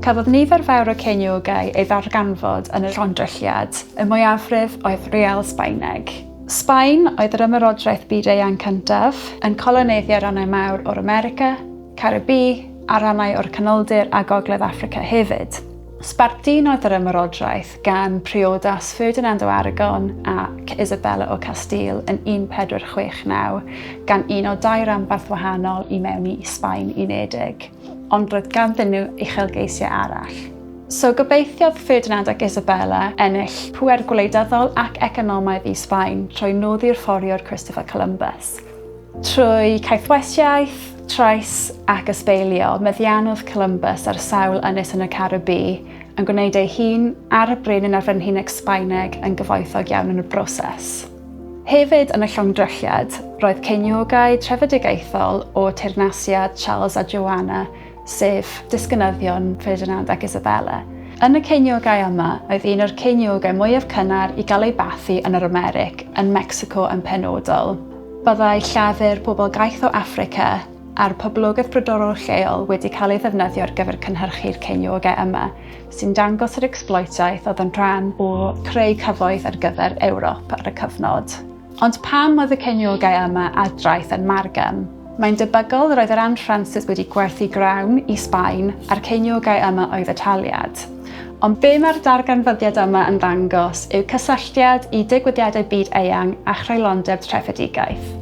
Cafodd nifer fawr o ceiniogau ei ddarganfod yn y llondrylliad, y mwyafrif oedd real Sbaeneg. Sbaen oedd yr ymerodraeth byd-eang cyntaf, yn coloneiddio rhannau mawr o'r America, Caribî, a rhannau o'r Canoldir a Gogledd Affrica hefyd. Sbardunodd yr ymerodraeth gan priodas Ferdinand o Aragon ac Isabella o Castile yn 1469, gan uno dau ranbarth wahanol i mewn i Sbaen Unedig. Ond roedd ganddyn nhw uchelgeisiau arall. So gobeithiodd Ferdinand ac Isabella ennill pŵer gwleidyddol ac economaidd i Sbaen trwy noddi'r fforiwr Christopher Columbus. Trwy caethwasiaeth, trais ac ysbeilio, meddiannodd Columbus ar sawl ynys yn y Caribî, yn gwneud ei hun a'r brenin a'r frenhineg Sbaeneg yn gyfoethog iawn yn y broses. Hefyd yn y llongdrylliad, roedd ceiniogau trefedigaethol o teyrnasiad Charles a Joanna, sef disgynyddion Ferdinand ac Isabella. Yn y ceiniogau yma oedd un o'r ceiniogau mwyaf cynnar i gael ei bathu yn yr Amerig, yn Mecsico yn penodol. Byddai llafur pobl gaeth o Affrica a'r poblogaeth brodorol lleol wedi cael ei ddefnyddio ar gyfer cynhyrchu'r ceiniogau yma, sy'n dangos yr ecsbloetiaeth oedd yn rhan o creu cyfoeth ar gyfer Ewrop ar y cyfnod. Ond pam oedd y ceiniogau yma ar draeth yn Margam? Mae'n debygol roedd yr Anne Francis wedi gwerthu grawn i Sbaen a'r ceiniogau yma oedd y taliad. Ond be mae'r darganfyddiad yma yn ddangos yw cysylltiad i digwyddiadau byd eang a chreulondeb trefedigaeth.